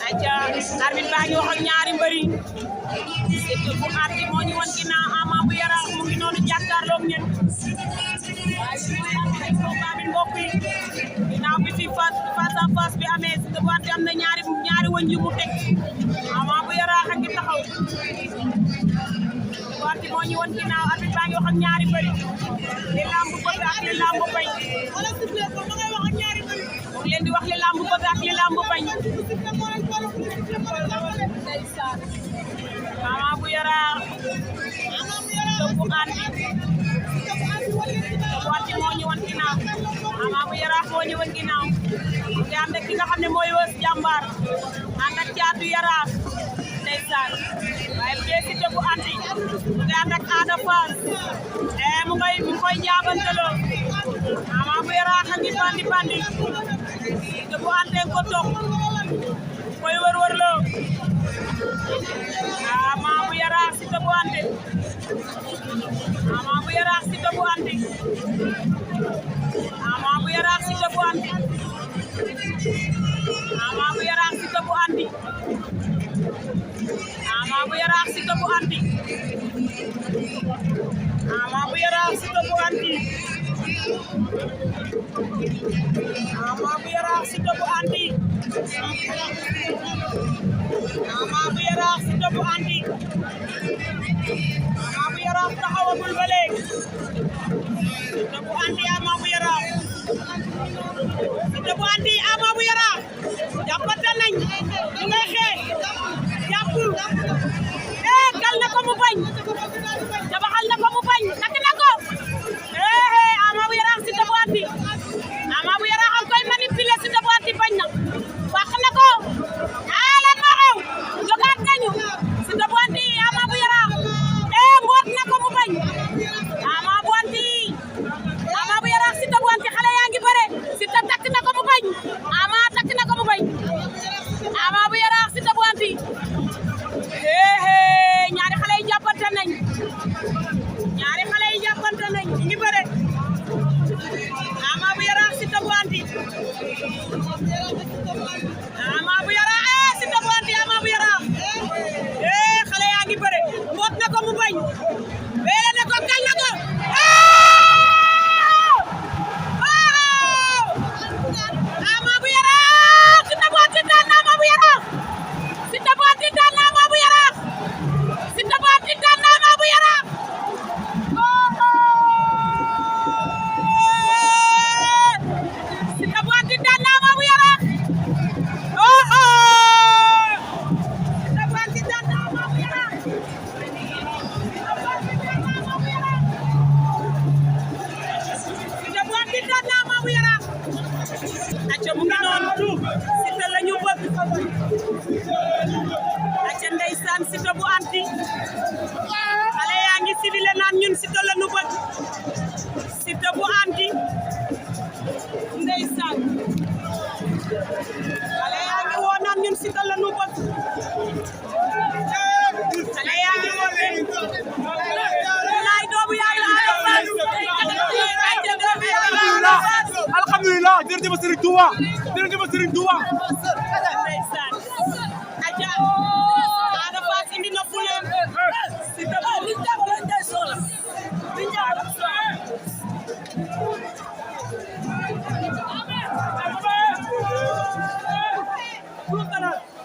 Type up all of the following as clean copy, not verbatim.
aja arbitre baa ngi wax ak ñaari mbëri Siteu bu Anty moo ñu wan ginnaaw Ama bu Yaraax mu ngi noonu jàkkaarloog ñen waaye combat bi mbokk yi ginnaaw bi fi face à face bi amee Siteu bu Anty am na ñaari wëñ yu mu teg Ama bu Yaraax a ngi taxaw Siteu bu Anty moo ñu wan ginnaaw arbitre baa ngi wax ak ñaari mbëri li lamb bëgg ak li lamb bañ leen di wax li lamb bëgg ak li lamb bañ Ama bu Yaraax Siteu bu Anty moo ñu wan ginnaaw Ama bu Yaraax moo ñu wan ginnaaw nga ànd ak ki nga xam ne mooy Weuz Jàmbaar ànd ak Caatu Yaraax ndeysaan waaye bu dee Siteu bu Anty nga ànd ak Ada Fass mu ngi koy jaabanteloo Ama bu Yaraax a ngi bandi Siteu bu Anty ko topp koy wër-wërloo Ama bu Yaraax Siteu bu Anty Ama bu Yaraax Siteu bu Anty Ama bu Yaraax Siteu bu Anty Ama bu Yaraax Siteu bu Anty Ama bu Yaraax Siteu bu Anty Ama bu Yaraax Siteu bu Anty Ama bu Yaraax Siteu bu Anty Ama bu Yaraax Siteu bu Anty Ama bu Yaraax taxawagul ba léegi Siteu bu Anty Ama bu Yaraax Siteu bu Anty Ama bu Yaraax jàppante nañ ñu ngay xeex jàpp kal na ko mu bañ jabaxal na ko mu bañ takk na ko Ama bu Yaraax Siteu bu Anty Ama bu Yaraax a koy manipuler Siteu bu Anty bañ na wax na ko lan moo xew jogaat nañu Siteu bu Anty Ama bu Yaraax mboot na ko mu bañ Ama bu Anty Ama bu Yaraax Siteu bu Anty xale yaa ngi bëre Siteu takk na ko mu bañ Ama takk na ko mu bañ Ama bu Yaraax Siteu bu Anty ñaari xale yi jàppante nañ ñu ngi bëre Ama bu Yaraax Siteu bu Anty Ama bu Yaraax Siteu bu Anty Ama bu Yaraax xale yaa ngi bëre mboot na ko mu bañ weele na ko kal na ko Ama bu Yaraax Siteu bu Anty daan na Ama bu Yaraax Siteu bu Anty daan na Ama bu Yaraax Siteu bu Anty daan na Ama bu Yaraax Siteu bu Anty daan na Ama bu Yaraax Siteu bu Anty daan na Ama bu Yaraax Siteu bu Anty daan na Ama bu Yaraax acca mu ngi noonu Siteu la ñu bëgg acca ndeysaan Siteu bu Anty xale yaa ngi sibile naan ñun Siteu la ñu bëgg Siteu bu Anty ndeysaan xale yaa ngi woo naan ñun Siteu la ñu bëgg xale yaa ngi woo laay doomu yàlla alhamdulillah jërëjëf Serigne Touba jërëjëf Serigne Touba ndeysaan aja Ada Fass indi na fuleen Siteu bu li jàpp lañ day soxla li jàpp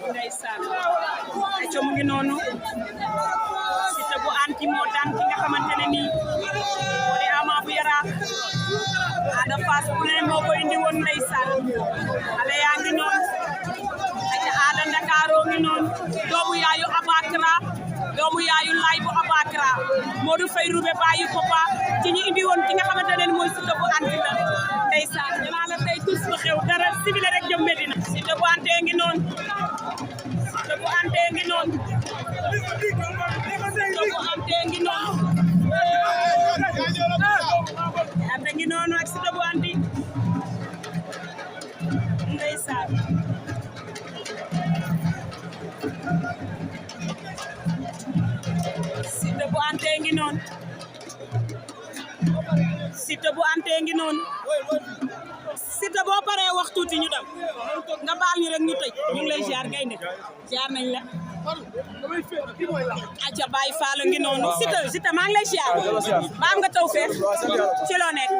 ndeysaan aja mu ngi noonu Siteu bu Anty moo daan ki nga xamante ne nii moo di Ama bu Yaraax Ada Fass bu leen moo ko indi woon ndeysaan xale yaa ngi noonu aja Ada Ndakaaroo ngi noonu doomu yaayu Abakra doomu yaayu Laay bu Abakra Modou Faye Roubé bàyyi ko ba ci ñu indi woon ki nga xamante ne mooy Siteu bu Anty la ndeysaan danaa la tey tous lu xew dara sibile rek jëm Medina Siteu bu Anty ngi noonu Siteu bu Anty ngi noonu Siteu bu Anty ngi noonu Anta ngi noonu ak Siteu bu Anty ndeysaan Siteu bu Anty ngi noonu Siteu bu Anty ngi noonu Siteu boo paree wax tuuti ñu dem nga baal ñu rek ñu tëj ñu ngi lay ziar gaynde ziar nañ la aca Baye Fall ngi noonu Siteu maa ngi lay ziar ba am nga taw feex ci loo nekk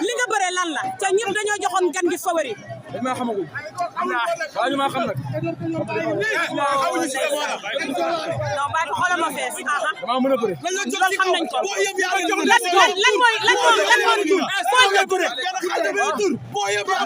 li nga bëree lan la te ñëpp dañoo joxoon gan gi favori dañ maa xamagul waaw ñu maa xam nag non Baye ko xoolal ma fees maa mën a bëre loolu xam nañ ko lan mooy tur boo yëpp yaa